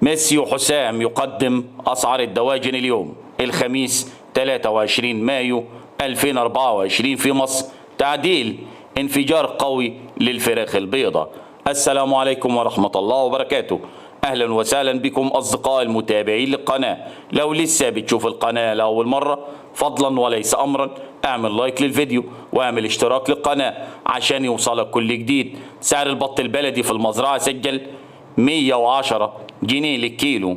ميسيو حسام يقدم أسعار الدواجن اليوم الخميس 23 مايو 2024 في مصر. تعديل انفجار قوي للفراخ البيضاء. السلام عليكم ورحمة الله وبركاته. أهلا وسهلا بكم أصدقاء المتابعين للقناة. لو لسه بتشوف القناة لأول مرة، فضلا وليس أمرا اعمل لايك للفيديو واعمل اشتراك للقناة عشان يوصلك كل جديد. سعر البط البلدي في المزرعة سجل 110 جنيه للكيلو.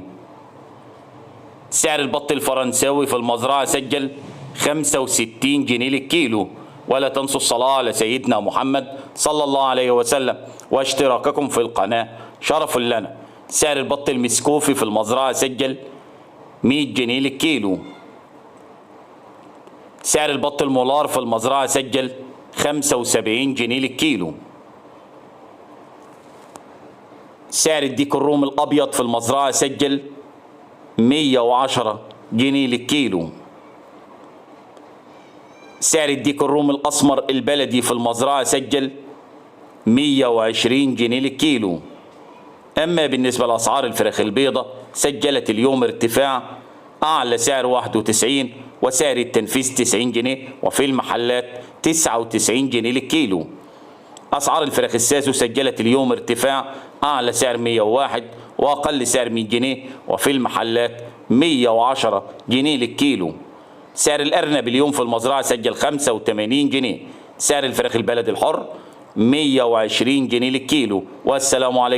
سعر البط الفرنساوي في المزرعة سجل 65 جنيه للكيلو. ولا تنسوا الصلاة على سيدنا محمد صلى الله عليه وسلم، واشتراككم في القناة شرف لنا. سعر البط المسكوفي في المزرعة سجل 100 جنيه للكيلو. سعر البط المولار في المزرعة سجل 75 جنيه للكيلو. سعر الديك الروم الأبيض في المزرعة سجل 110 جنيه للكيلو. سعر الديك الروم الأسمر البلدي في المزرعة سجل 120 جنيه للكيلو. أما بالنسبة لأسعار الفراخ البيضة، سجلت اليوم ارتفاع، أعلى سعر 91 وسعر التنفيذ 90 جنيه، وفي المحلات 99 جنيه للكيلو. أسعار الفراخ الساسو سجلت اليوم ارتفاع، أعلى سعر 101 وأقل سعر 100 جنيه، وفي المحلات 110 جنيه للكيلو. سعر الأرنب اليوم في المزرعة سجل 85 جنيه. سعر الفراخ البلدي الحر 120 جنيه للكيلو. والسلام عليكم.